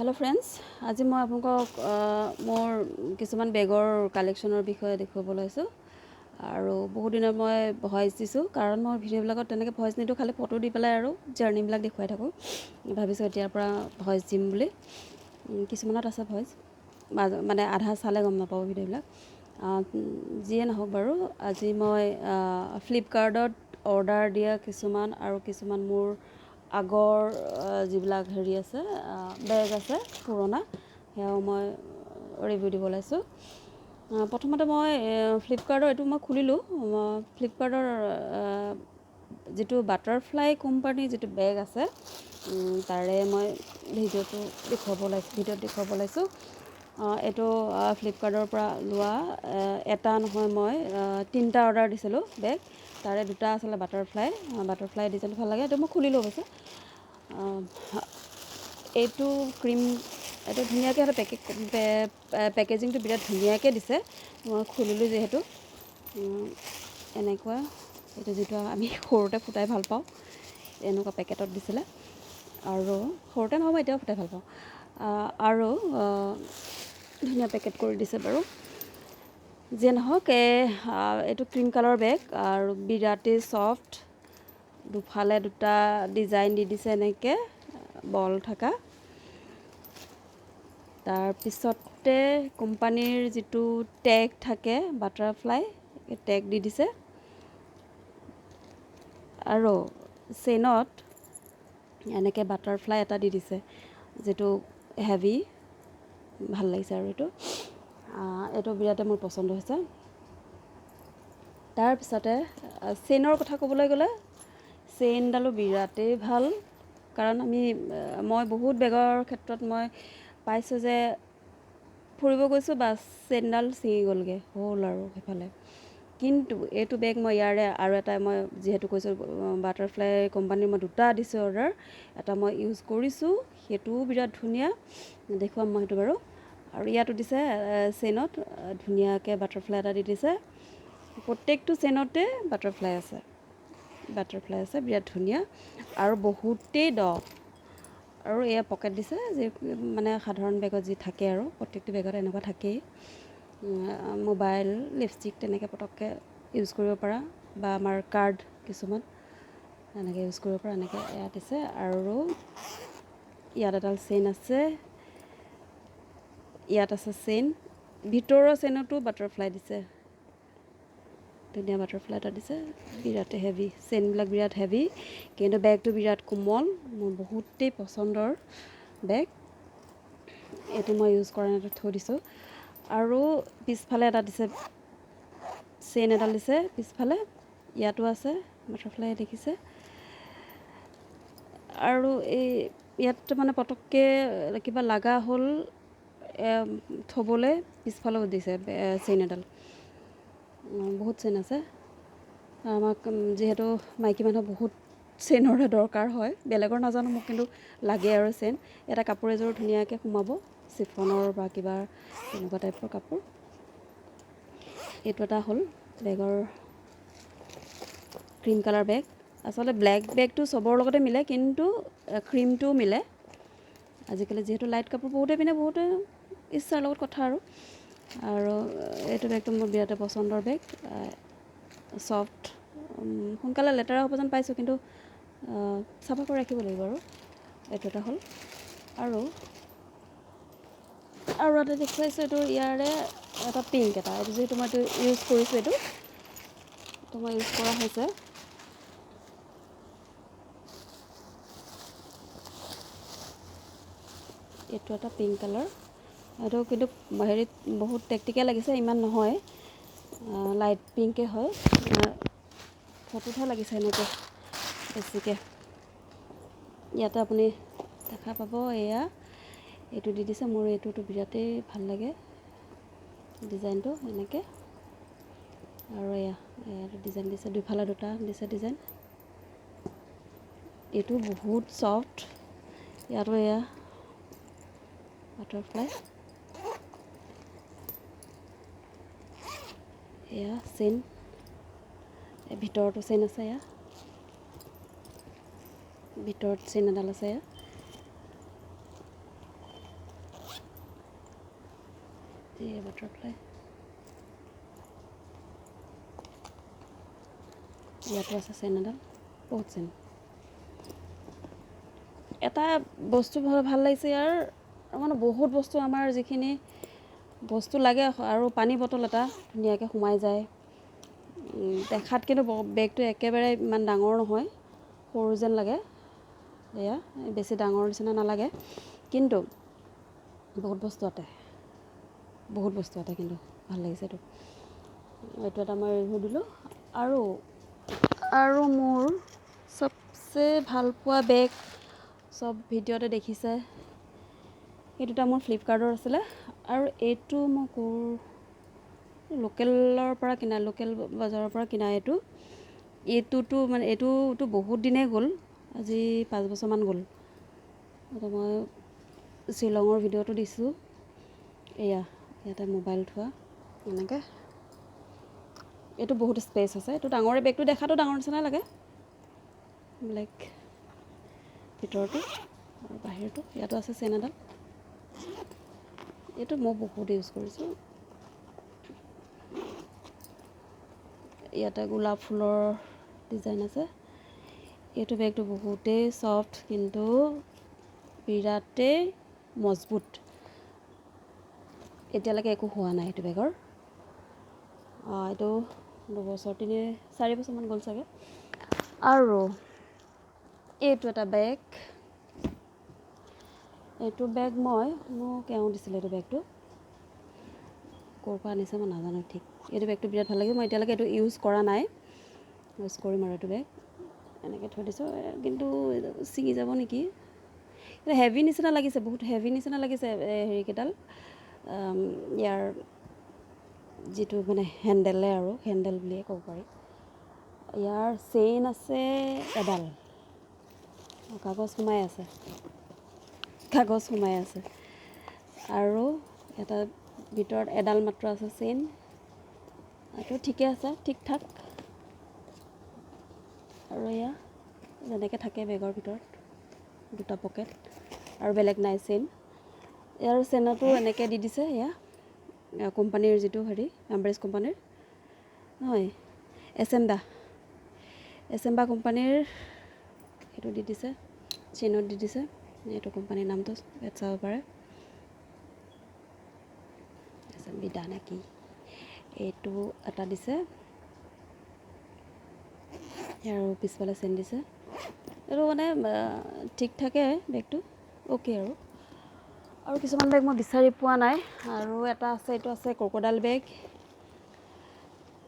Hello' friends, আজি মই আপোনালোকক মোৰ কিছুমান বেগৰ কালেকশ্যনৰ বিষয়ে দেখুৱাব ওলাইছোঁ। আৰু বহুত দিনত মই ভইচ দিছোঁ, কাৰণ মই ভিডিঅ'বিলাকত তেনেকৈ ভইচ নিদিওঁ, খালি ফটো দি পেলাই আৰু জাৰ্ণিবিলাক দেখুৱাই থাকোঁ। ভাবিছোঁ এতিয়াৰ পৰা ভইচ দিম বুলি। কিছুমানত আছে ভইচ, মানে আধা চালে গম নাপাব ভিডিঅ'বিলাক। যিয়ে নহওক বাৰু, আজি মই ফ্লিপকাৰ্টত অৰ্ডাৰ দিয়া কিছুমান আৰু কিছুমান মোৰ আগৰ যিবিলাক হেৰি আছে, বেগ আছে পুৰণা, সেয়াও মই ৰিভিউ দিব ওলাইছোঁ। প্ৰথমতে মই ফ্লিপকাৰ্টৰ এইটো মই খুলিলোঁ। ফ্লিপকাৰ্টৰ যিটো বাটাৰফ্লাই কোম্পানীৰ যিটো বেগ আছে, তাৰে মই ভিডিঅ'টো দেখুৱাব ওলাইছোঁ, ভিডিঅ'ত দেখুৱাব ওলাইছোঁ। এইটো ফ্লিপকাৰ্টৰ পৰা লোৱা এটা নহয়, মই তিনিটা অৰ্ডাৰ দিছিলোঁ বেগ। তাৰে দুটা আছিলে বাটাৰফ্লাই। বাটাৰফ্লাই ডিজাইনটো ভাল লাগে, এইটো মই খুলিলোঁ অৱশ্যে। এইটো ক্ৰীম, এইটো ধুনীয়াকৈ সিহঁতে পেকেজিংটো বিৰাট ধুনীয়াকৈ দিছে। মই খুলিলোঁ যিহেতু। এনেকুৱা এইটো যিটো আমি সৰুতে ফুটাই ভাল পাওঁ, এনেকুৱা পেকেটত দিছিলে। আৰু সৰুতে নহয়, মই এতিয়াও ফুটাই ভাল পাওঁ। আৰু ধুনীয়া পেকেট কৰি দিছে বাৰু। যিয়ে নহওক, এইটো ক্ৰীম কালাৰ বেগ আৰু বিৰাটেই ছফ্ট। দুফালে দুটা ডিজাইন দি দিছে এনেকৈ বল থকা। তাৰপিছতে কোম্পানীৰ যিটো টেগ থাকে বাটাৰফ্লাই, টেগ দি দিছে। আৰু চেইনত এনেকৈ বাটাৰফ্লাই এটা দি দিছে, যিটো হেভি ভাল লাগিছে। আৰু এইটো বিৰাটে মোৰ পচন্দ হৈছে। তাৰপিছতে চেইনৰ কথা ক'বলৈ গ'লে চেইনডালো বিৰাটেই ভাল। কাৰণ মই বহুত বেগৰ ক্ষেত্ৰত মই পাইছোঁ যে ফুৰিব গৈছোঁ, বাছ চেইনডাল ছিঙি গ'লগৈ, হ'ল আৰু সেইফালে। কিন্তু এইটো বেগ মই ইয়াৰে আৰু এটা মই যিহেতু কৈছোঁ বাটাৰফ্লাই কোম্পানীৰ মই দুটা দিছোঁ অৰ্ডাৰ, এটা মই ইউজ কৰিছোঁ, সেইটোও বিৰাট ধুনীয়া, দেখুৱাম মই সেইটো বাৰু। আৰু ইয়াতো দিছে চেইনত ধুনীয়াকৈ বাটাৰফ্লাই এটা দি দিছে। প্ৰত্যেকটো চেইনতে বাটাৰফ্লাই আছে, বাটাৰফ্লাই আছে, বিৰাট ধুনীয়া আৰু বহুতেই দ। আৰু এয়া পকেট দিছে, যি মানে সাধাৰণ বেগত যি থাকে আৰু প্ৰত্যেকটো বেগত এনেকুৱা থাকেই। মোবাইল, লিপষ্টিক তেনেকৈ পটককৈ ইউজ কৰিব পৰা, বা আমাৰ কাৰ্ড কিছুমান এনেকৈ ইউজ কৰিব পৰা, এনেকৈ এয়া দিছে। আৰু ইয়াত এডাল চেইন আছে, ইয়াত আছে চেইন, ভিতৰৰ চেইনতো বাটাৰফ্লাই দিছে, ধুনীয়া বাটাৰফ্লাই এটা দিছে। বিৰাট হেভি চেইনবিলাক, বিৰাট হেভি, কিন্তু বেগটো বিৰাট কোমল, মোৰ বহুতেই পচন্দৰ বেগ। এইটো মই ইউজ কৰা নাই, থৈ দিছোঁ। আৰু পিছফালে এটা দিছে, চেইন এডাল দিছে পিছফালে, ইয়াতো আছে বাটাৰফ্লাই দেখিছে। আৰু এই ইয়াত মানে পটককৈ কিবা লগা হ'ল থ'বলৈ পিছফালেও দিছে চেইন এডাল। বহুত চেইন আছে। আমাক যিহেতু মাইকী মানুহক বহুত চেইনৰে দৰকাৰ হয়, বেলেগৰ নাজানো, মোক কিন্তু লাগে আৰু চেইন। এটা কাপোৰ এযোৰ ধুনীয়াকৈ সোমাব, চিফনৰ বা কিবা তেনেকুৱা টাইপৰ কাপোৰ। এইটো এটা হ'ল বেগৰ ক্ৰীম কালাৰ বেগ। আচলতে ব্লেক বেগটো চবৰ লগতে মিলে, কিন্তু ক্ৰীমটোও মিলে। আজিকালি যিহেতু লাইট কাপোৰ বহুতে পিন্ধে, বহুতে ইচ্ছাৰ লগত কথা আৰু। আৰু এইটো বেগটো মোৰ বিৰাটে পচন্দৰ বেগ, ছফ্ট, সোনকালে লেতেৰা হ'ব যেন পাইছোঁ, কিন্তু চাফা কৰি ৰাখিব লাগিব আৰু। এইটো এটা হ'ল। আৰু আৰু এটা দেখুৱাইছোঁ, এইটো ইয়াৰে এটা পিংক এটা, এইটো যিহেতু মই এইটো ইউজ কৰিছোঁ, এইটো মই ইউজ কৰা হৈছে। এইটো এটা পিংক কালাৰ, এইটো কিন্তু হেৰিত বহুত টেকটিকীয়া লাগিছে, ইমান নহয়, লাইট পিংকে হয়, ফটোতহে লাগিছে এনেকৈ বেছিকৈ। ইয়াতে আপুনি দেখা পাব, এয়া এইটো দি দিছে। মোৰ এইটোতো বিৰাটেই ভাল লাগে ডিজাইনটো এনেকৈ। আৰু এয়া ডিজাইন দিছে, দুইফালে দুটা দিছে ডিজাইন। এইটো বহুত ছফ্ট, ইয়াতো এয়া বাটাৰফ্লাই, এয়া চেইন, ভিতৰতো চেইন আছে, এয়া ভিতৰত চেইন এডাল আছে, এয়া। এই বাটাৰফ্লাই। ইয়াতো আছে চেন এডাল, বহুত চেন। এটা বস্তু ভাল লাগিছে ইয়াৰ, মানে বহুত বস্তু আমাৰ যিখিনি বস্তু লাগে আৰু পানী বটল এটা ধুনীয়াকৈ সোমাই যায়। দেখাত কিন্তু বেগটো একেবাৰে ইমান ডাঙৰ নহয়, সৰু যেন লাগে। এয়া বেছি ডাঙৰ নিচিনা নালাগে, কিন্তু বহুত বস্তু আটে, বহুত বস্তু আটে, কিন্তু ভাল লাগিছে এইটো। এইটো এটা মই ৰিভিউ দিলোঁ। আৰু আৰু মোৰ চবচে ভাল পোৱা বেগ, চব ভিডিঅ'তে দেখিছে, এই দুটা মোৰ ফ্লিপকাৰ্টৰ আছিলে। আৰু এইটো মই ক'ৰ লোকেলৰ পৰা কিনা, লোকেল বজাৰৰ পৰা কিনা এইটো। এইটোতো মানে এইটোতো বহুত দিনেই গ'ল, আজি 5 বছৰমান গ'ল। এতিয়া মই শ্বিলঙৰ ভিডিঅ'টো দিছোঁ। এয়া ইয়াতে মোবাইল থোৱা এনেকৈ। এইটো বহুত স্পেচ আছে। এইটো ডাঙৰে বেগটো, দেখাটো ডাঙৰ নিচিনা লাগে। ব্লেক ভিতৰটো আৰু বাহিৰটো। ইয়াতো আছে চেন এডাল। এইটো মই বহুত ইউজ কৰিছোঁ। ইয়াতে গোলাপ ফুলৰ ডিজাইন আছে। এইটো বেগটো বহুতেই ছফ্ট, কিন্তু বিৰাটেই মজবুত। এতিয়ালৈকে একো হোৱা নাই এইটো বেগৰ। এইটো 2 বছৰ, 3-4 বছৰমান গ'ল চাগে। আৰু এইটো এটা বেগ। এইটো বেগ মই মোক এওঁ দিছিলে। এইটো বেগটো ক'ৰ পৰা আনিছে মই নাজানো ঠিক। এইটো বেগটো বিৰাট ভাল লাগে। মই এতিয়ালৈকে এইটো ইউজ কৰা নাই, ইউজ কৰিম আৰু। এইটো বেগ এনেকৈ থৈ দিছোঁ, কিন্তু ছিঙি যাব নেকি। হেভি নিচিনা লাগিছে, বহুত হেভি নিচিনা লাগিছে হেৰিকেইডাল। ইয়াৰ যিটো মানে হেণ্ডেলে, আৰু হেণ্ডেল বুলিয়ে ক'ব পাৰি। ইয়াৰ চেইন আছে এডাল, কাগজ সোমাই আছে, কাগজ সোমাই আছে। আৰু এটা ভিতৰত এডাল মাত্ৰ আছে চেইন। এইটো ঠিকে আছে, ঠিক ঠাক। আৰু এয়া যেনেকৈ থাকে বেগৰ ভিতৰত দুটা পকেট, আৰু বেলেগ নাই চেইন। ইয়াৰ চেইনতো এনেকৈ দি দিছে। এয়া কোম্পানীৰ যিটো হেৰি, এম্ব্ৰেজ কোম্পানীৰ নহয়, এছেম্বা, এছেম্বা কোম্পানীৰ সেইটো দি দিছে, চেইনত দি দিছে। এইটো কোম্পানীৰ নামটো ইয়াত চাব পাৰে, এছ এম বি দা নে কি। এইটো এটা দিছে আৰু পিছফালে চেইন দিছে। এইটো মানে ঠিক ঠাকে বেগটো, অ'কে। আৰু কিছুমান বেগ মই বিচাৰি পোৱা নাই। আৰু এটা আছে, এইটো আছে ক্ৰক'ডাইল বেগ,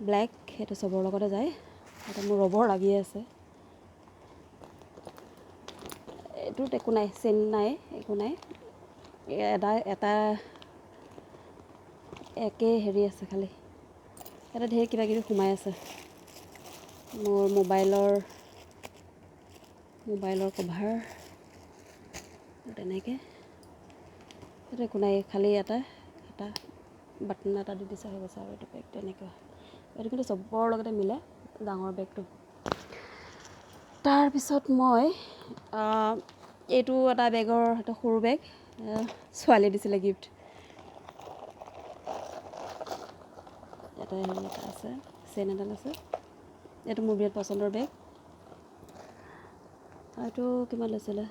ব্লেক। সেইটো চবৰ লগতে যায়। এটা মোৰ ৰবৰ লাগি আছে। এইটোত একো নাই, চেইন নাই, একো নাই। এটা এটা একেই হেৰি আছে, খালি ইয়াতে ঢেৰ কিবা কিবি সোমাই আছে। মোৰ মোবাইলৰ কভাৰ তেনেকৈ। সেইটো একো নাই, খালি এটা এটা বাটন এটা দি দিছে, হৈ গৈছে। আৰু এইটো বেগ তেনেকুৱা। এইটো কিন্তু চবৰ লগতে মিলে, ডাঙৰ বেগটো। তাৰপিছত মই এইটো এটা বেগৰ, এটা সৰু বেগ ছোৱালীয়ে দিছিলে গিফ্ট। এটা হেৰি এটা আছে, চেইন এডাল আছে। এইটো মোৰ বিৰাট পচন্দৰ বেগ। এইটো কিমান লৈছিলে?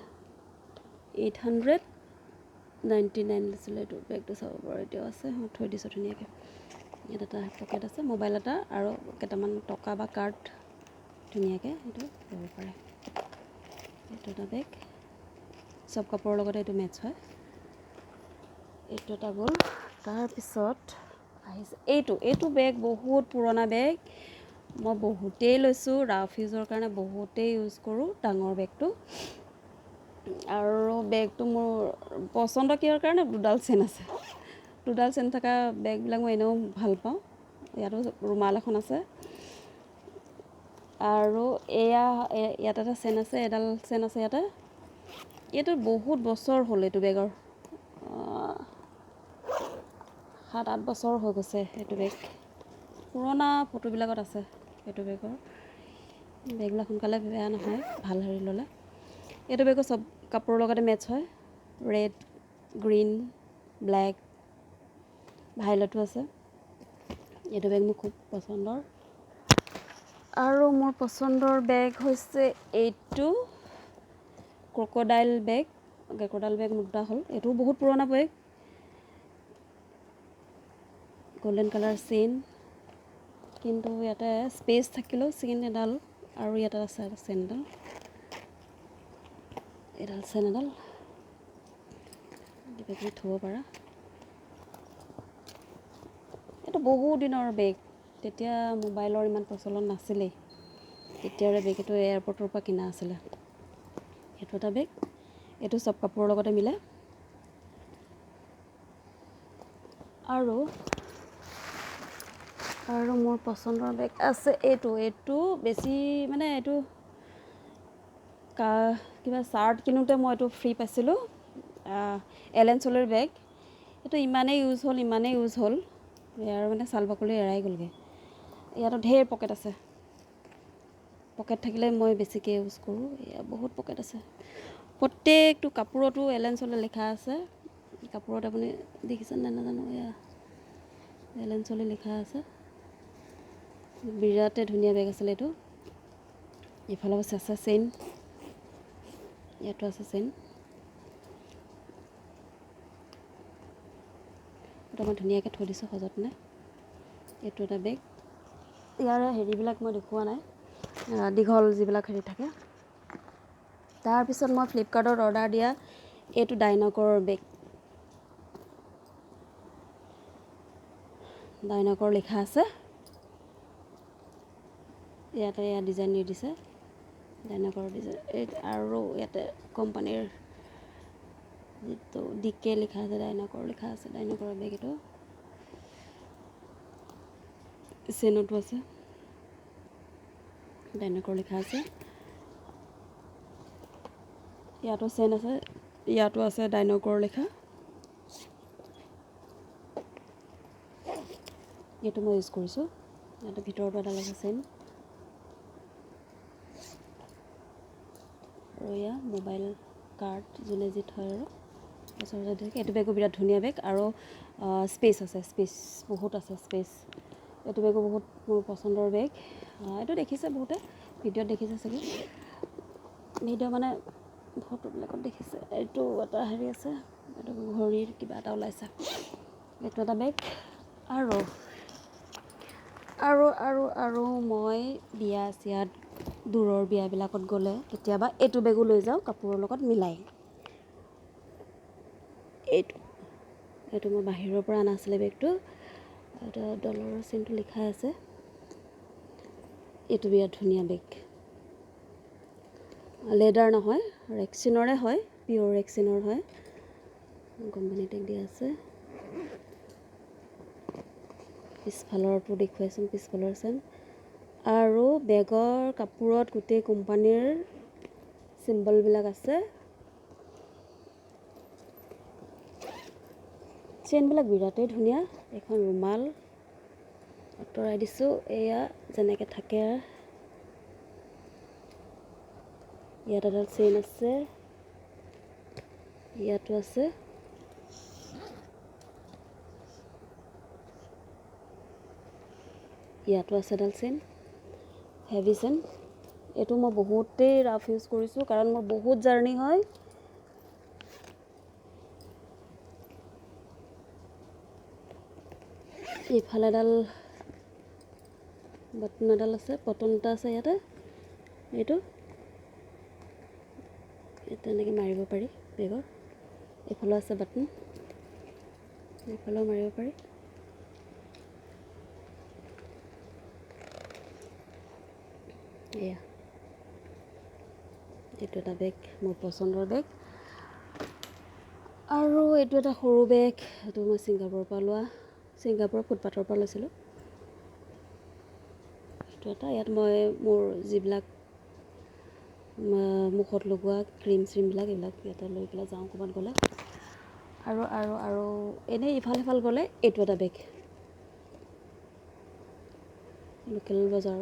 899 লৈছিলে এইটো বেগটো। চাব পাৰোঁ, এতিয়াও আছে, মই থৈ দিছোঁ ধুনীয়াকৈ। ইয়াত এটা পকেট আছে, মোবাইল এটা আৰু কেইটামান টকা বা কাৰ্ড ধুনীয়াকৈ এইটো ল'ব পাৰে। এইটো এটা বেগ, চব কাপোৰৰ লগতে এইটো মেটচ হয়। এইটো এটা গ'ল। তাৰপিছত আহিছে এইটো। এইটো বেগ বহুত পুৰণা বেগ, মই বহুতেই লৈছোঁ, ৰাফ ইউজৰ কাৰণে বহুতেই ইউজ কৰোঁ ডাঙৰ বেগটো। আৰু বেগটো মোৰ পচন্দ কিহৰ কাৰণে? দুডাল চেইন আছে। দুডাল চেইন থকা বেগবিলাক মই এনেও ভাল পাওঁ। ইয়াতো ৰুমাল এখন আছে। আৰু এয়া ইয়াত এটা চেইন আছে, এডাল চেইন আছে ইয়াতে। এইটো বহুত বছৰ হ'ল এইটো বেগৰ, 7-8 বছৰ হৈ গৈছে এইটো বেগ। পুৰণা ফটোবিলাকত আছে এইটো বেগৰ। বেগবিলাক সোনকালে বেয়া নহয়, ভাল হেৰি ল'লে। এইটো বেগো চব কাপোৰৰ লগতে মেটচ হয়, ৰেড, গ্ৰীণ, ব্লেক। ভাইলতো আছে। এইটো বেগ মোৰ খুব পচন্দৰ। আৰু মোৰ পচন্দৰ বেগ হৈছে এইটো ক্ৰক'ডাইল বেগ। ক্ৰক'ডাইল বেগ মোৰ দুটা হ'ল। এইটোও বহুত পুৰণা বেগ, গল্ডেন কালাৰ চেইন, কিন্তু ইয়াতে স্পেচ থাকিলেও চেইন এডাল, আৰু ইয়াতে আছে চেইন এডাল, এডাল চেইন এডাল কিবা কিবি থ'ব পাৰা। এইটো বহু দিনৰ বেগ, তেতিয়া মোবাইলৰ ইমান প্ৰচলন নাছিলেই, তেতিয়াৰে বেগ। এইটো এয়াৰপৰ্টৰ পৰা কিনা আছিলে। এইটো এটা বেগ, এইটো চব কাপোৰৰ লগতে মিলে। আৰু আৰু মোৰ পচন্দৰ বেগ আছে এইটো। এইটো বেছি মানে এইটো কিবা চাৰ্ট কিনোতে মই এইটো ফ্ৰী পাইছিলোঁ, এলেন চলিৰ বেগ। এইটো ইমানেই ইউজ হ'ল, ইমানেই ইউজ হ'ল, ইয়াৰ মানে ছাল বাকলি এৰাই গ'লগৈ। ইয়াতো ঢেৰ পকেট আছে, পকেট থাকিলে মই বেছিকৈ ইউজ কৰোঁ। এয়া বহুত পকেট আছে, প্ৰত্যেকটো কাপোৰতো এলেন চলে লিখা আছে। কাপোৰত আপুনি দেখিছে নে নাজানো, এয়া এলেন চলে লিখা আছে। বিৰাটেই ধুনীয়া বেগ আছিলে এইটো। এইফালে আছে চেইন, ইয়াতো আছে চেইন। এইটো মই ধুনীয়াকৈ থৈ দিছোঁ সযতনে। এইটো এটা বেগ। ইয়াৰে হেৰিবিলাক মই দেখুওৱা নাই, দীঘল যিবিলাক হেৰি থাকে। তাৰপিছত মই ফ্লিপকাৰ্টত অৰ্ডাৰ দিয়া এইটো ডাইনকৰ বেগ, ডাইনকৰ লিখা আছে। ইয়াতে এয়া ডিজাইন দি দিছে, ডাইনকৰ ডিজাইন। এই আৰু ইয়াতে কোম্পানীৰ যিটো ডিকে লিখা আছে, ডাইনকৰ লিখা আছে, ডাইনকৰ বেগ এইটো। চেইনতো আছে, ডাইনকৰ লিখা আছে। ইয়াতো চেইন আছে, ইয়াতো আছে ডাইনকৰ লিখা। এইটো মই ইউজ কৰিছোঁ। ইয়াতে ভিতৰতো এডাল আছে চেইন। আৰু এয়া মোবাইল কাৰ্ড যোনে যি থয় আৰু ওচৰতে থাকে। এইটো বেগো বিৰাট ধুনীয়া বেগ, আৰু স্পেচ আছে, স্পেচ বহুত আছে, স্পেচ। এইটো বেগো বহুত মোৰ পচন্দৰ বেগ। এইটো দেখিছে বহুতে, ভিডিঅ'ত দেখিছে চাগে, ভিডিঅ' মানে ফটোবিলাকত দেখিছে। এইটো এটা হেৰি আছে, এইটো ঘড়ীৰ কিবা এটা ওলাইছে। এইটো এটা বেগ। আৰু আৰু আৰু আৰু মই বিয়া চিয়াত দূৰৰ বিয়াবিলাকত গ'লে কেতিয়াবা এইটো বেগো লৈ যাওঁ কাপোৰৰ লগত মিলাই। এইটো মই বাহিৰৰ পৰা অনা আছিলে বেগটো। এটা ডলাৰৰ চিনটো লিখা আছে। এইটো বিৰাট ধুনীয়া বেগ, লেডাৰ নহয়, ৰেক্সিনৰে হয়, পিয়'ৰ ৰেক্সিনৰ হয়। কোম্পানী টেগ দিয়া আছে। পিছফালৰটো দেখুৱাইছোঁ, পিছফালৰ চেম। আৰু বেগৰ কাপোৰত গোটেই কোম্পানীৰ চিম্বলবিলাক আছে। চেইনবিলাক বিৰাটেই ধুনীয়া। এখন ৰুমাল আঁতৰাই দিছোঁ, এয়া যেনেকৈ থাকে। ইয়াত এডাল চেইন আছে, ইয়াতো আছে। ইয়াতো আছে এডাল চেইন, হেভি চেইন। এইটো মই বহুতেই ৰাফ ইউজ কৰিছোঁ, কাৰণ মোৰ বহুত জাৰ্ণি হয়। এইফালে এডাল বটন এডাল আছে, বটন এটা আছে ইয়াতে। এইটো তেনেকৈ মাৰিব পাৰি বেগৰ। এইফালেও আছে বাটন, এইফালেও মাৰিব পাৰি। এয়া এইটো এটা বেগ, মোৰ পচন্দৰ বেগ। আৰু এইটো এটা সৰু বেগ, এইটো মই ছিংগাপুৰৰ পৰা লোৱা, ছিংগাপুৰৰ ফুটপাথৰ পৰা লৈছিলোঁ। এইটো এটা, ইয়াত মই মোৰ যিবিলাক মুখত লগোৱা ক্ৰীম চ্ৰীমবিলাক এইবিলাক ইয়াতে লৈ পেলাই যাওঁ ক'ৰবাত গ'লে। আৰু আৰু আৰু এনেই ইফাল সিফাল গ'লে এইটো এটা বেগ, লোকেল বজাৰ,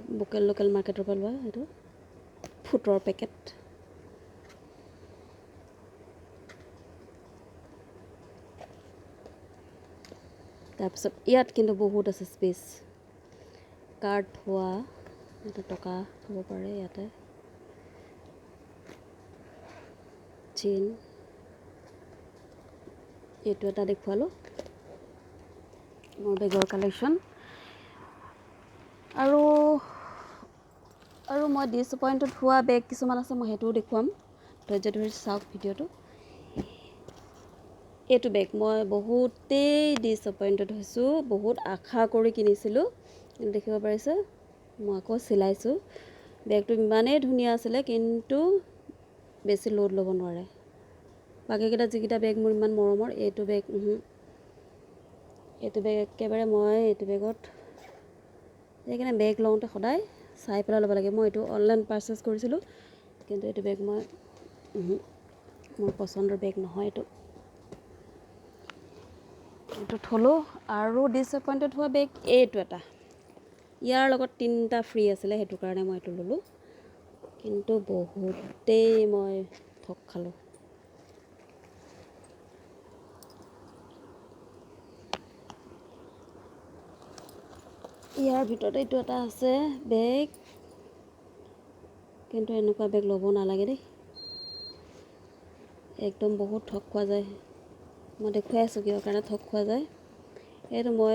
লোকেল মাৰ্কেটৰ পৰা লোৱা এইটো ফুটৰ পেকেট। তাৰপিছত ইয়াত কিন্তু বহুত আছে স্পেচ, কাৰ্ড থোৱা, ইয়াতে টকা থ'ব পাৰে, ইয়াতে চেইন। এইটো এটা দেখুৱালোঁ মোৰ বেগৰ কালেকশ্যন। আৰু আৰু মই ডিছএপইণ্টেড হোৱা বেগ কিছুমান আছে, মই সেইটোও দেখুৱাম। ধৈৰ্য ধৰি চাওক ভিডিঅ'টো। এইটো বেগ মই বহুতেই ডিছএপইণ্টেড হৈছোঁ, বহুত আশা কৰি কিনিছিলোঁ, দেখিব পাৰিছে মই আকৌ চিলাইছোঁ। বেগটো ইমানেই ধুনীয়া আছিলে, কিন্তু বেছি লোড ল'ব নোৱাৰে। বাকীকেইটা যিকেইটা বেগ মোৰ ইমান মৰমৰ, এইটো বেগ এইটো বেগ একেবাৰে মই এইটো বেগত, সেইকাৰণে বেগ লওঁতে সদায় চাই পেলাই ল'ব লাগে। মই এইটো অনলাইন পাৰচেছ কৰিছিলোঁ, কিন্তু এইটো বেগ মই মোৰ পচন্দৰ বেগ নহয় এইটো। এইটো থ'লোঁ। আৰু ডিছএপইণ্টেড হোৱা বেগ এইটো এটা, ইয়াৰ লগত 3টা ফ্ৰী আছিলে, সেইটো কাৰণে মই এইটো ল'লোঁ, কিন্তু বহুতেই মই ঠগ খালোঁ। ইয়াৰ ভিতৰত এইটো এটা আছে বেগ, কিন্তু এনেকুৱা বেগ ল'ব নালাগে দেই, একদম বহুত ঠগ খোৱা যায়। মই দেখুৱাই আছোঁ কিহৰ কাৰণে ঠগ খোৱা যায়। এইটো মই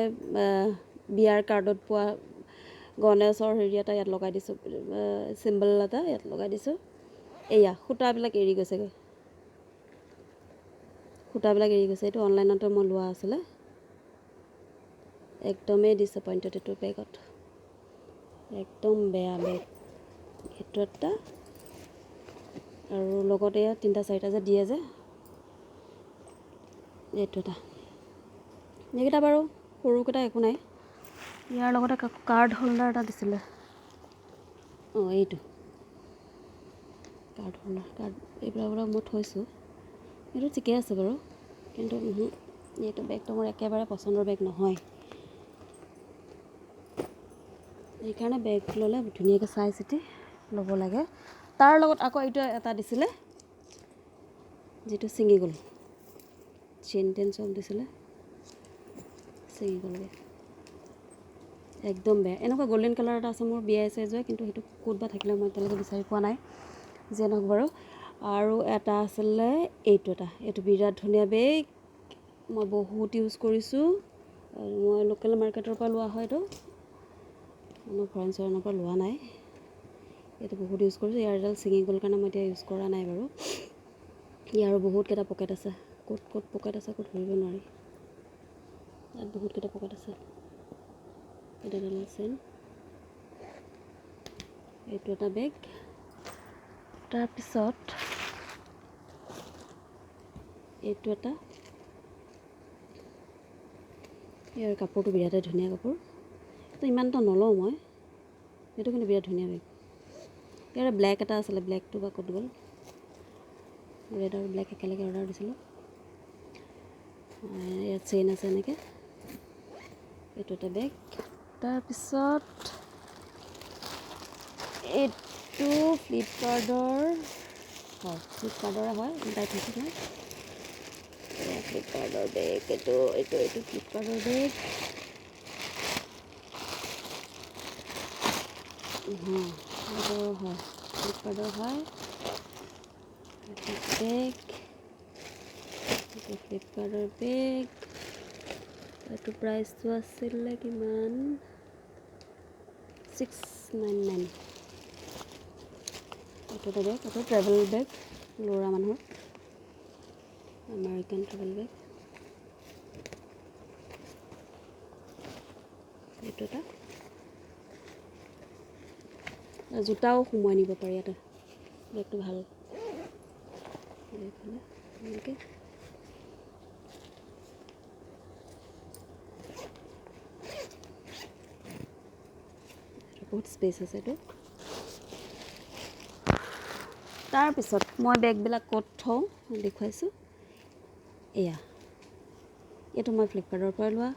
বিয়াৰ কাৰ্ডত পোৱা গণেশৰ হেৰি এটা ইয়াত লগাই দিছোঁ, চিম্বল এটা ইয়াত লগাই দিছোঁ। এয়া সূতাবিলাক এৰি গৈছেগৈ, সূতাবিলাক এৰি গৈছে। এইটো অনলাইনতে মই লোৱা আছিলে। একদমেই ডিছএপইণ্টেড এইটো বেগত, একদম বেয়া বেগ এইটো এটা। আৰু লগতে এয়া 3টা 4টা যে দিয়ে যে, এইটো এটা। এইকেইটা বাৰু সৰুকেইটা একো নাই। ইয়াৰ লগতে কাৰ্ড হোল্ডাৰ এটা দিছিলে, অঁ এইটো কাৰ্ড হোল্ডাৰ, কাৰ্ড এইবিলাক মই থৈছোঁ, এইটো ঠিকেই আছে বাৰু, কিন্তু এইটো বেগটো মোৰ একেবাৰে পচন্দৰ বেগ নহয়। সেইকাৰণে বেগ ল'লে ধুনীয়াকৈ চাই চিতি ল'ব লাগে। তাৰ লগত আকৌ এইটো এটা দিছিলে, যিটো ছিঙি গ'ল, চেইন টেইন চব দিছিলে, ছিঙি গ'লগৈ, একদম বেয়া। এনেকুৱা গল্ডেন কালাৰ এটা আছে মোৰ বিয়াই চিয়াই যোৱা, কিন্তু সেইটো ক'ত বা থাকিলে মই এতিয়ালৈকে বিচাৰি পোৱা নাই, যিয়ে নহওক বাৰু। আৰু এটা আছিলে এইটো এটা, এইটো বিৰাট ধুনীয়া বেগ, মই বহুত ইউজ কৰিছোঁ। মই লোকেল মাৰ্কেটৰ পৰা লোৱা হয় এইটো, মই ফৰেন চৰেনৰ পৰা লোৱা নাই। এইটো বহুত ইউজ কৰিছোঁ। ইয়াৰ এডাল ছিঙি গ'ল কাৰণে মই এতিয়া ইউজ কৰা নাই বাৰু। ইয়াৰো বহুতকেইটা পকেট আছে, ক'ত ক'ত পকেট আছে ক'ত ধৰিব নোৱাৰি। ইয়াত বহুতকেইটা পকেট আছে। এইটো এডাল চেইন, এইটো এটা বেগ। তাৰপিছত এইটো এটা, ইয়াৰ কাপোৰটো বিৰাটেই ধুনীয়া কাপোৰ, তো ইমান এটা নলওঁ মই, এইটো কিন্তু বিৰাট ধুনীয়া বেগ। ইয়াৰ ব্লেক এটা আছিলে, ব্লেকটো বা ক'ত গ'ল, ৰেড আৰু ব্লেক একেলগে অৰ্ডাৰ দিছিলোঁ। ইয়াত চেইন আছে এনেকৈ, এইটো এটা বেগ। তাৰপিছত এইটো ফ্লিপকাৰ্টৰ হয়, ফ্লিপকাৰ্টৰে হয়, তাই থৈছোঁ নহয়। ফ্লিপকাৰ্টৰ বেগ এইটো, এইটো এইটো ফ্লিপকাৰ্টৰ বেগ। এইটো হয় ফ্লিপকাৰ্টৰ হয়, এইটো বেগ, এইটো ফ্লিপকাৰ্টৰ বেগ। এইটো প্ৰাইচটো আছিলে কিমান, 699। এইটো এটা বেগ, এইটো ট্ৰেভেল বেগ, ল'ৰা মানুহৰ আমেৰিকান ট্ৰেভেল বেগ। এইটো এটা, জোতাও সোমোৱাই নিব পাৰি ইয়াতে, বেগটো ভাল। এইফালে এনেকৈ বহুত স্পেচ আছে এইটো। তাৰপিছত মই বেগবিলাক ক'ত থওঁ দেখুৱাইছোঁ। এয়া এইটো মই ফ্লিপকাৰ্টৰ পৰা লোৱা।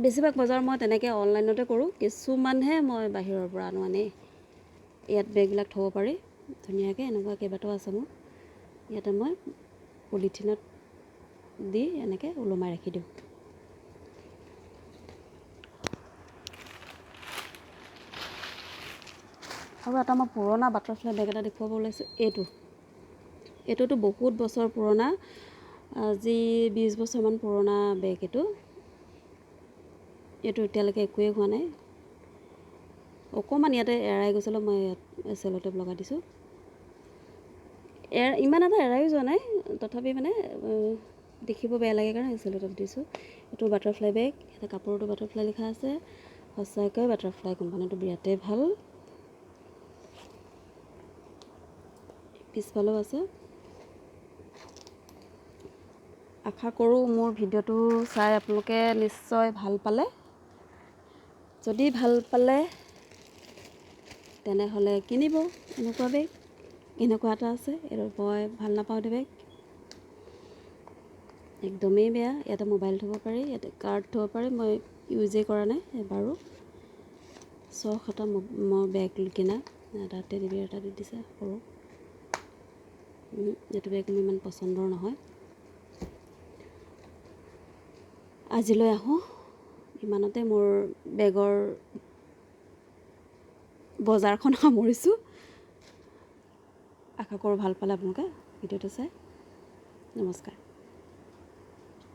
বেছিভাগ বজাৰ মই তেনেকৈ অনলাইনতে কৰোঁ, কিছুমানহে মই বাহিৰৰ পৰা আনো আনি। ইয়াত বেগবিলাক থ'ব পাৰি ধুনীয়াকৈ, এনেকুৱা কেইবাটাও আছে মোৰ। ইয়াতে মই পলিথিনত দি এনেকৈ ওলোমাই ৰাখি দিওঁ। আৰু এটা মই পুৰণা বাটাৰফ্লাই বেগ এটা দেখুৱাব ওলাইছোঁ। এইটোতো বহুত বছৰ পুৰণা, আজি 20 বছৰমান পুৰণা বেগ এইটো। এইটো এতিয়ালৈকে একোৱেই হোৱা নাই, অকণমান ইয়াতে এৰাই গৈছিলে, মই ইয়াত চেল'টেপ লগাই দিছোঁ। ইমান এটা এৰায়ো যোৱা নাই, তথাপি মানে দেখিব বেয়া লাগে কাৰণে চেল'টেপ দিছোঁ। এইটো বাটাৰফ্লাই বেগ, ইয়াতে কাপোৰটো বাটাৰফ্লাই লিখা আছে। সঁচাকৈ বাটাৰফ্লাই কোম্পানীটো বিৰাটেই ভাল। পিছফালেও আছে। আশা কৰোঁ মোৰ ভিডিঅ'টো চাই আপোনালোকে নিশ্চয় ভাল পালে। যদি ভাল পালে তেনেহ'লে কিনিব এনেকুৱা বেগ। এনেকুৱা এটা আছে, এইটো মই ভাল নাপাওঁ এইটো বেগ, একদমেই বেয়া। ইয়াতে মোবাইল থ'ব পাৰি, ইয়াতে কাৰ্ড থ'ব পাৰি, মই ইউজেই কৰা নাই এবাৰো। চখ এটা মই বেগ কিনা, এটা টেডি বিয়াৰ এটা দি দিছে সৰু। এইটো বেগ মোৰ ইমান পচন্দৰ নহয়। আজিলৈ আহোঁ, ইমানতে মোৰ বেগৰ বজাৰখন সামৰিছোঁ। আশা কৰোঁ ভাল পালে আপোনালোকে ভিডিঅ'টো চাই। নমস্কাৰ।